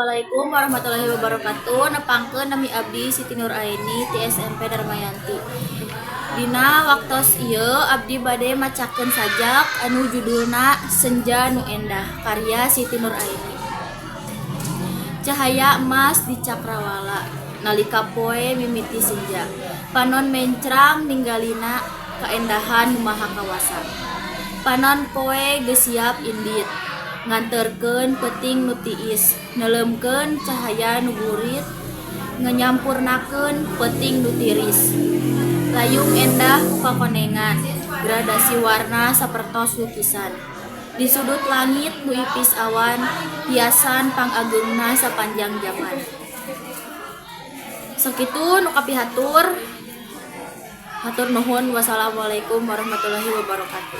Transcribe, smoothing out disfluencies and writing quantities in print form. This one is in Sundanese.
Assalamualaikum warahmatullahi wabarakatuh. Nepangkeun, nami abdi Siti Nur Aini ti SMP Darmayanti. Dina waktos ieu abdi bade macakeun sajak anu judulna Senja Nu Endah karya Siti Nur Aini. Cahaya emas di cakrawala nalika poe mimiti senja. Panon mencrang ninggalina kaendahan Nu Maha Kawasa. Panon poe geus siap indit nganterkeun peuting nu tiis, neuleumkeun cahaya nu burit, nganyampurnakeun peuting nu tiris. Layung endah ku kakonengan, gradasi warna sapertos lukisan. Di sudut langit nu ipis awan, hiasan pangageungna sapanjang jaman. Sakitu nu kapihatur. Hatur nuhun. Wassalamualaikum warahmatullahi wabarakatuh.